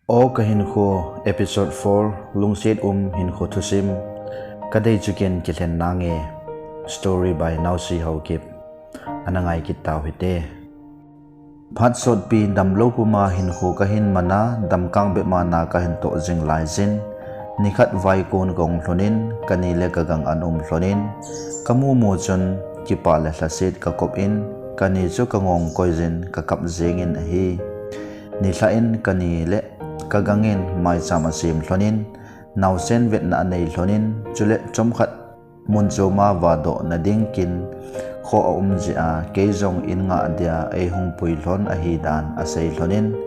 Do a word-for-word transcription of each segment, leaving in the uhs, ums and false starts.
O ka hinkho, episode four, lungset um hinkho thusim. Ka dei chu ken kilhen nange. Story by Naosi Haokip. Ana ngai kit tau hite. Phat sotpi damlou puma hinkho ka hin mana, damkang bep ma na ka hin toh jing lai jin. Nikhat vaikon ka hung lhonin, ka ni le ka gang an um lhonin. Ka mu mu chun, kipa le lhaset ka kop in, ka ni chu ka ngong koi jin, ka kap jengin ahi. Nilhah in ka ni le ka gang in maicham a sem lhonin, naosen vetna a nei lhonin, chule chomkhat mun choma vadoh na ding kin kho a um jeh a, kei jong in ngah dia ei hung pui lhon ahi dan a sei lhonin,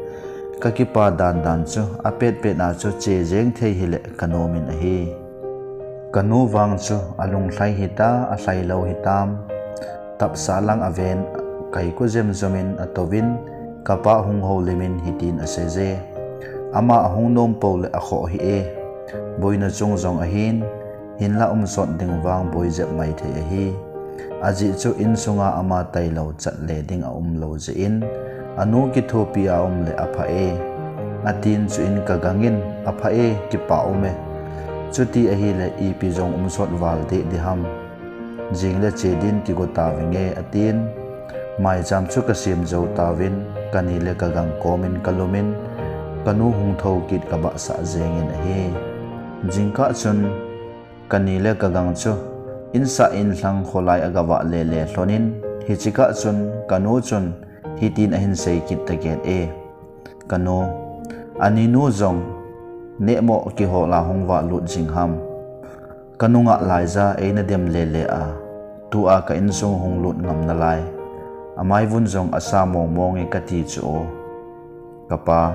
ka kipa dan dan chu a pet pet a chu che jeng thei hile ka nomin ahi. Ka nu vang chu a lunglhai hita, a lhai lou hitam. Tapsa lang a ven, kai ku jem jom in a tovin, ka pa hung houlimin hitin a sei je. Ama a hung nom pou le a khoh hih e. Boina chung jong ahin, hinla um sot ding vang boi jep mai thei ahi. Ajeh chu insunga ama tailou chat le ding a um lou jeh in, a nu kithopi a um le a pha e. A tin chu in ka gang in, a pha e, kipa um e. Chuti ahile ipi jong um sot val deh diham. Jing le che din kigo tavinge, a tin. Maicham chu ka sem jou tauvin, ka ni le ka gang komin ka lumin, ka nu hung thou kit ka bahsah jengin ahi. Jingkah chun, ka ni le ka gang chu, insah inlhang kholai a ka vah le le lhonin, hiche kah chun, ka nu chun, hitin a hin sei kit ta get e. Ka nu, ani nu jong, nehmoh kihol a hung vah lut jing ham. Ka nungah laija eina dem le le a, tua ka insung hung lut ngam nalai. Amai vun jong a sa mong mong e ka ti chu o. Ka pa,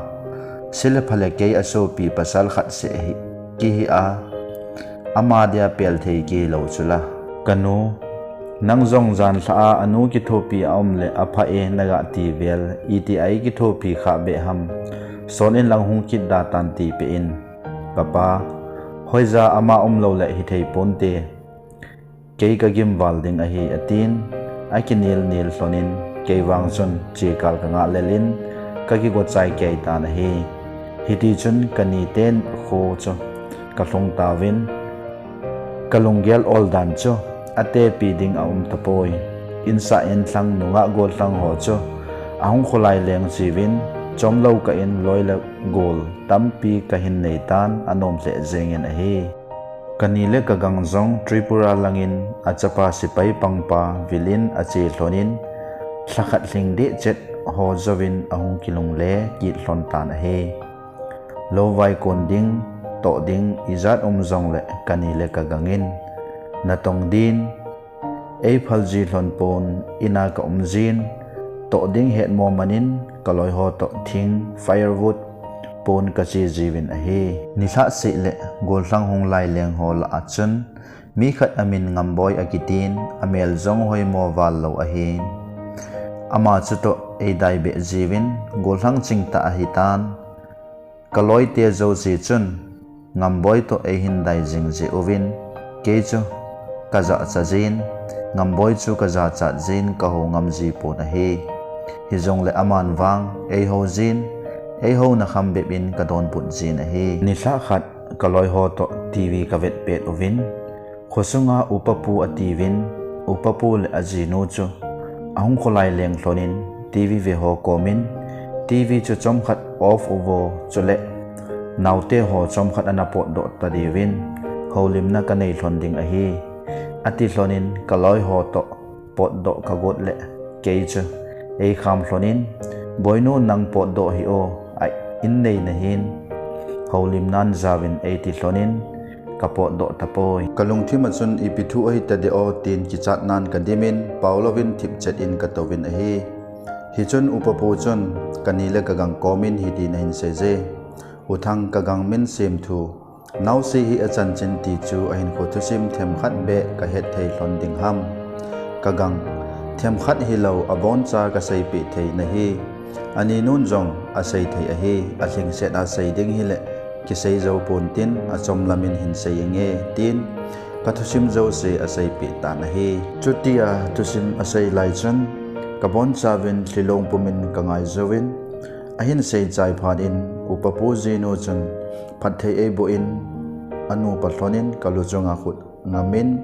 se le pha le kei a sopi pasal khat seh hi, kihi a, ama dia pel thei kei lou chu la. Ka nu, nang jong jan lha a, a nu kithopi a um le a pha e na ga ti vel, iti a ei kithopi kha be ham. Son in lang hung kit da tan ti pe in. Ka pa, hoija ama um lou le hi thei ponte. Kei ka gim val ding ahi, a tin, a kinil nil lhonin, kei vang chun, che kal ka ngah lel in, ka kigo chai kei tan ahi. Hiti chun, ka ni ten kho chu, ka lhung tauvin, ka lunggel ol dan chu, a tepi ding a um tapoi. Insah inlhang nungah gollhang ho chu, a hung kholai leng chiuvin, chomlou kah in loi le gol tampi ka hin nei tan, a nom lheh jengin ahi. Ka ni le ka gang jong Tripura langin a chapa sipai pangpa vilin a che lhonin, lhakhat lhing deh chet ho jouvin a hung kilungle kit lhon tan ahi. Lou vai kon ding, toh ding, ijat um jongle ka ni le ka gang in, natong din, ei phal ji lhon pon, ina ka um jin, toh ding hetmo man in, ka loi ho toh thing, firewood, pon ka che jiuvin ahi. Nilhah seh le, gollhang hung lai leng ho lah a chun, mi khat a min Ngamboi a kitin, a mel jong hoimo val lou ahin. Ama chu toh ei dai beh jiuvin, gollhang ching tah ahi tan. Ka loi te jouse chun, Ngamboi toh ei hin dai jing jeh uvin, kei chu ka jachat jin, Ngamboi chu ka jachat jin ka hou ngam ji pon ahi. Hijongle aman vang, ei hou jin, ei houna kham bep in ka donbut jin ahi. Nilhah khat ka loi ho toh TV ka vet pet uvin, khosunga upa pu a tiuvin, upa pu le a jinu chu a hung kholai leng lhonin TV ve ho komin, TV chu chomkhat off uvo, chule naote ho chomkhat ana potdoh ta diuvin, houlimna ka nei lhon ding ahi, ati lhonin ka loi ho toh potdoh ka got le kei chu ei kham lhonin, Boinu nang potdoh hih o, a in nei nahin, houlimnan jauvin ei ti lhonin, ka potdoh tapoi. Ka lungthim a chun ipi thu ahi tadeh o tin kichatnan ka dimin, pao louvin thipchet in ka touvin ahi. Hichun upa pu chun ka ni le ka gang komin hitin ahin sei je. U Thang, ka gang min Semthu, Naosi hi a chanchin ti chu a hinkho thusim themkhat beh ka het thei lhon ding ham. Ka gang, themkhat hilou a boncha ka seipeh thei nahi. Ani nun jong a sei thei ahi, a lhingset a sei ding hile kisei jou pon tin a chomlam in hin sei inge tin ka thusim jouse a seipeh tan ahi. Chutia thusim a sei lai chun ka bonchauvin lhilong pumin ka ngai jouvin, ahin sei chai phat in Upa pu jinu chun phatthei eiboh in, anupa lhonin kalu chunga khut ngamin,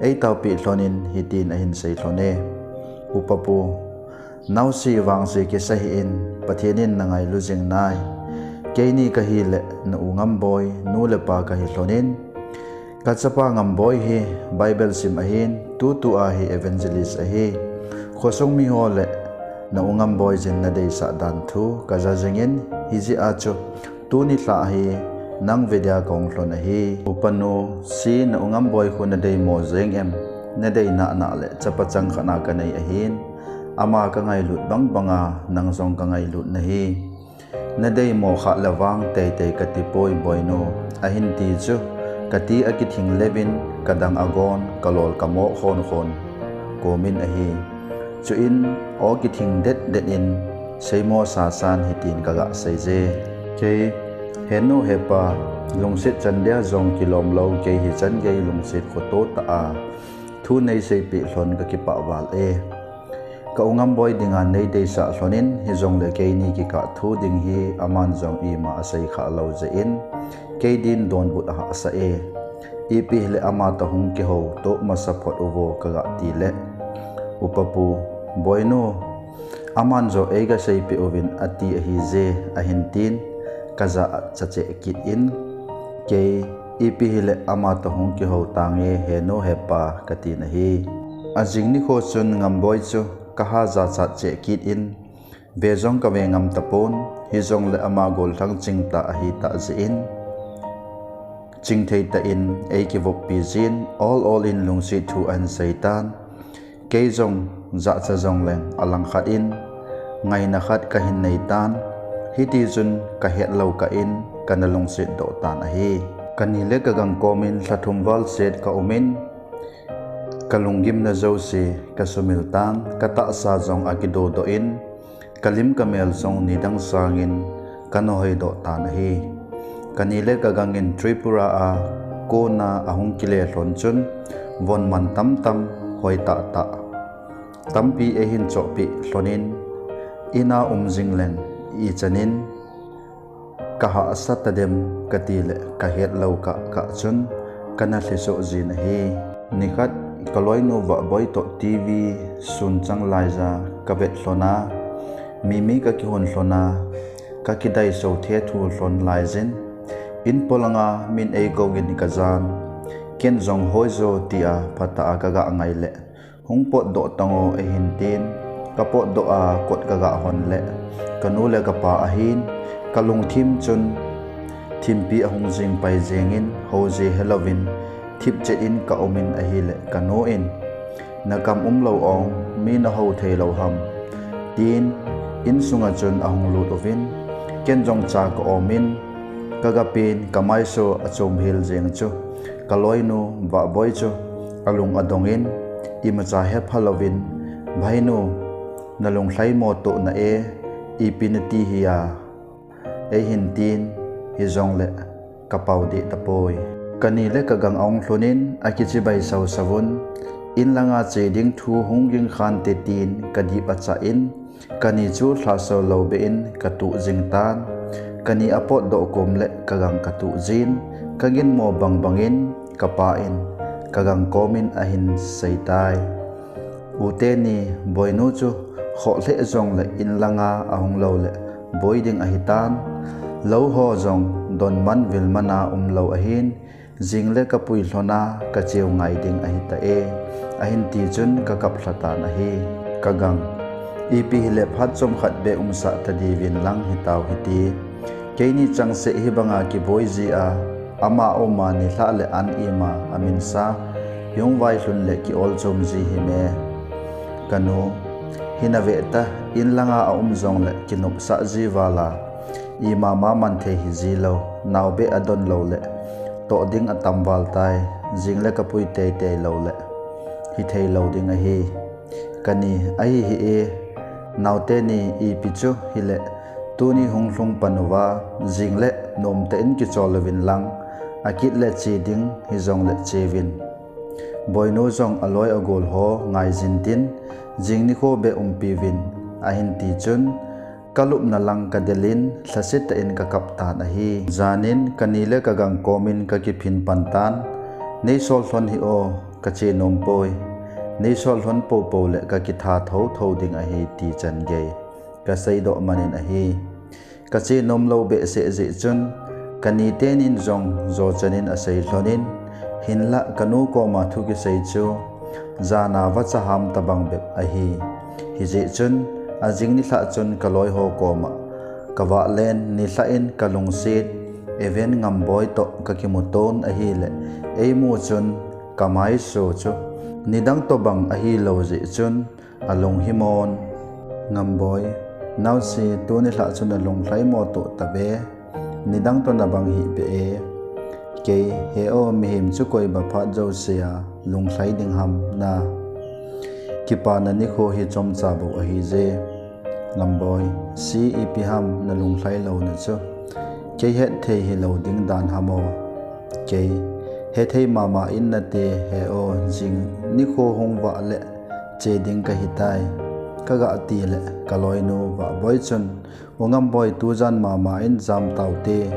eitaopi lhonin hitin ahin sei lhon e. Upa pu, naosi vangsi kisa hih in, Pathen in nangailu jing nai. Keini kahile na u Ngamboi nu le pa kahi lhonin, kachapa Ngamboi hi Bible sim ahin, tutua hi evangelist ahi. Khosung miho le na u Ngamboi jin nadeisah dan thu kaja jingin, hijeh a chu tuni lhah hi nang vedia kahung lhon ahi. Upa nu, si na u Ngamboi khu nadeimo jeng em? Nadei nahnah le chapa chang khat na kanei ahin, ama kangailut bangbanga nang jong kangailut nahi. Nadeimo khah le vang teitei katipoi boinu, ahin ti chu, kati akithing leuvin, kadang agon, kalol kamoh khon khon komin ahi. Chuin, aw kithing det det in, seimo sasan hitin kaga seije. Kei, henu hepa, lungset chan dia jong kilom lou, kei hichan gei lungset khoto tah a thu neiseipeh lhon kakipah val e. Ka u Ngamboi dinga neideisah lhonin, hijongle keini kikah thu ding hi aman jong ima asei khah lou jeh in, kei din donbut ahahsa e. Ipi hile ama toh hung kihou toh masa phot uvo kaga tile, upa pu, boinu, aman joh eiga seipeh uvin ati ahije, ahin tin, kajah a chacheh kit in, kei, ipi hile ama toh hung kihou tange henu hepa, katin ahi. Ajing nikho chun Ngamboi chu kaha jachat cheh kit in, ve jong kave ngam tapon, hijongle ama gollhang chingtah ahitah jeh in, chingthei tah in eikivoppi jin, ol ol in lungset thu ahin seitan. Kei jong jahcha jongleng alangkhat in ngaina khat kahin neitan, hitichun kahet lou kah in kana lungset doh tan ahi. Kani le kagang komin lhathum val set kaumin, kalunggimna jouse kasumil tan, katahsa jong akidodoh in, kalim kamel jong nidang sangin kana hoidoh tan ahi. Kani le kagangin Tripura a kona ahung kile lhon chun, von man tamtam, hoi tahtah tampi eihin chohpeh lhonin, ina um jingleng ichanin kahahsa tadem katile kahet lou kah kah chun kana lhisoh jin ahi. Nikhat kaloinu Vahboi toh TV sunchang laija kavet lhona, mimi kakihon lhona, kakidaiso thethu lhon laijin, in polanga min eikouvin kajan, ken jong hoijo tia phatah a kaga ngaile, hung potdoh tango eihin tin, kapotdoh a kot kaga honle, kanu le kapa ahin, kalungthim chun thimpi ahung jingpai jengin, houje helouvin, thipchet in kaumin ahile, kanu in, nakam umlou ong, mi nahou theilou ham, tin, insunga chun ahung lut uvin, ken jong cha kaomin, kagapen, kamaiso achom hel jeng chu, kaloinu Vahboi chu alung adongin, imacha hepha louvin, Bhainu, nalung lhaimo toh na e, ipi nati hia, eihin tin, hijongle kapao deh tapoi. Kani le kagang ahung lhonin akichibai sausavun, in langa che ding thu hung ging khante tin kadip achah in, kani chu lhasou lou behin katuh jing tan. Kani apotdoh komle kagang katuh jin, kaginmo bangbangin kapa in kagang komin ahin seitai. U teni, boinu chu khoh lheh jongle in langa ahung loule boi ding ahitan. Louho jong donman vilmana umlou ahin, jingle kapui lhona kacheu ngai ding ahita e, ahin tichun kakap lhatan ahi. Kagang, ipi hile phat chomkhat beh umsah tadiuvin lang hitau hiti. Keini changseh hibanga kiboi jia, ama uma nilhah le an ima aminsa, hung vailhun le ki-olchom ji hime. Kanu, hina vehta, in langa aum jongle kinopsah ji vala, imama manthei hiji lou, naobeh adon loule toh ding atam val tai, jingle kapui teitei loule hithei lou ding ahi. Kani, ahi hih e, naoteni ipi chu hile, tuni hung lhung pan uva, jingle nomtah in kichol uvin lang, akit le che ding hijongle cheuvin. Boinu jong aloi agol ho ngaijin tin, jing nikho beh umpiuvin, ahin tichun, Kalupna lang kadelin, lhasetah in kakap tan ahi. Janin kani le kagang komin kakiphin pan tan, "Nei sol lhon hih o, kache nom poi. Nei sol lhon popo le kakitha thotho ding ahi," ti chan gei kaseidoh manin ahi. Kache nom lou behseh jeh chun, kani tenin jong jo chanin asei lhonin, hinlah kanu koma thu kisei chu jana vacha ham tabang bep ahi. Hijeh chun, ajing nilhah chun kaloiho koma kavah len, nilhah in kalungset Evan Ngamboi toh kakimu ton ahile, eimu chun kamaiso chu nidang tobang ahilou jeh chun, alunghimon. Ngamboi, "Naosi, tuni nilhah chu nalunglhai mo toh tave. Nidang toh nabang hih beh e." Kei, "He o, mihem chu koiba phat jousea lunglhai ding ham na. Kipana nikho hi chomcha bou ahije." Ngamboi, "Si, ipi ham nalunglhai louna chu? Kei hetthei hilou ding dan ham o?" Kei, "Hethei mama in nate, he o, jing nikho hung vah le che ding kahitai," kagah tile, kaloinu Vahboi chun, "U Ngamboi, tujan mama in jam taute,"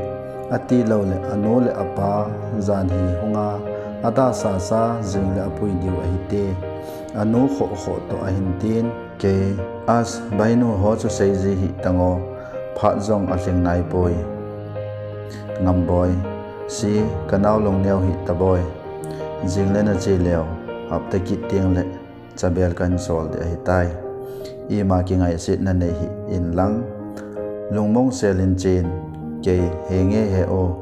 atiloule anu le apa jan hi hunga, adasasa jing le apui diu ahite. Anu khohkhoh toh ahin tin. Kei, "As, bainu ho chu seiji hih tango, phat jong alhing naipoi." Ngamboi, "Si, kanao lungneo hih taboi. Jing le nache leu, hapta kit tengle chabel kahin sol ding ahitai. Ima kingaisetna nei hih inlang, lungmong selin chen." Kei, "Henge he o,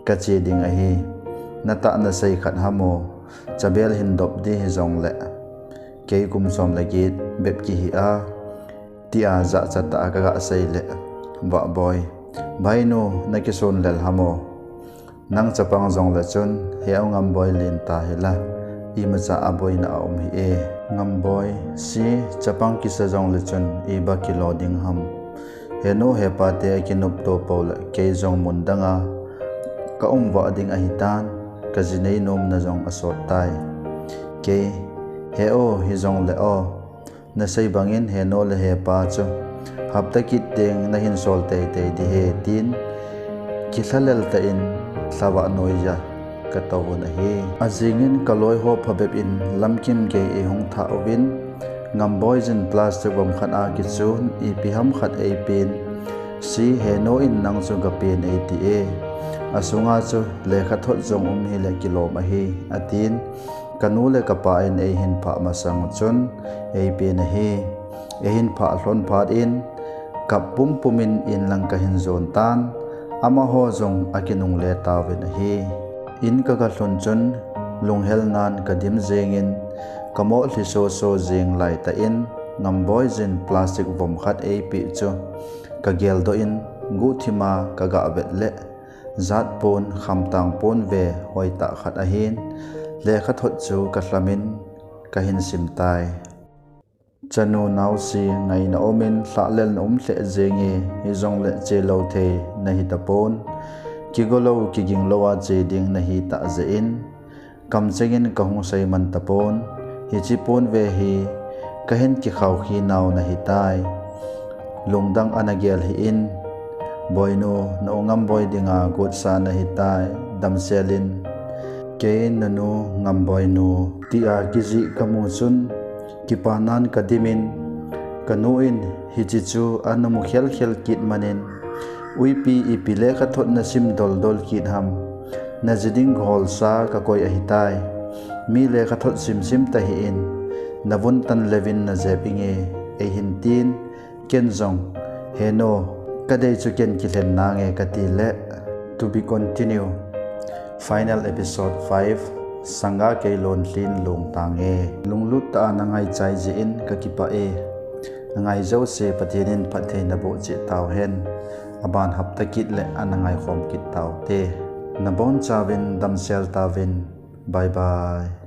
kache ding ahi. Natah nasei khat ham o, chabel hin dop ding hijongle kei kum som le get bep kihi a," tia jachatah a kagah seile, Vahboi, "Bainu, nakisonlel ham o? Nang chapang jongle chun he o Ngamboi lentah hila, imacha aboina aum hih e." Ngamboi, "Si, chapang kisa jongle chun iba kilo ding ham? Henu hepate akinopto poule kei jong mun danga kaum vah ding ahitan, kaji neinomna jong asot tai." Kei, "He o, hijongle o, nasei bangin henu le hepa chu hapta kit teng nahin sol teitei ding ahi," tin kilhalel tah in lhavah noija katou un ahi. Ajingin kaloiho phabep in lamkim gei eihung thah uvin, Ngamboi jin plastic vom khat a kichun ipi ham khat eipen, "Si, henu in nang chu gapen eiti e. Asunga chu lekhathot jong um hile kilom ahi," atin, kanu le kapa in eihin phah masang chun eipen ahi. Eihin phah lhon phat in kap pumpum in inlang kahin jon tan, amaho jong akinungle tauvin ahi. In kaga lhun chun lunghelnan kadim jengin, kamoh lhi soso jeng laitah in Ngamboi jin plastic vom khat eipeh chu kageldoh in guhthima kagah vet le, jat pon, khamtang pon ve hoitah khat ahin, lekhathot chu kalhamin kahin simtai. Chanu naosi, ngaina umin lhahlelna um lheh jenge, hijongle chelou thei nahitapon. Kigolou, kiginglou a che ding nahitah jeh in, kamchengin kahung seiman tapon. Hiche pon ve hi kahin kikhao khinau nahitai. Lungdang ana gel hih in, Boinu, na u Ngamboi dinga gotsa nahitai, damsel in. Kei nanu Ngamboi nu, tia kijih kamu chun, kipanan kadimin, kanu in hiche chu ana mu khelkhel kit manin, uipi ipi lekhathot nasim doldol kit ham, naji ding holsa kakoi ahitai. Mi lekhathot simsim tahih in, navun tan leuvin najep inge, eihin tin, ken jong, henu, kadei chu ken kilhen nange kati le, to be continue. Final episode five, Sanga kei lonlhin lungtange. Lunglut tah a nangaichai jeh in kakipah e. Nangai jouse Pathen in phatthei naboh cheh tauhen. Aban hapta kit le ana ngaikhom kit taute. Nabonchauvin damsel tauvin. Bye bye.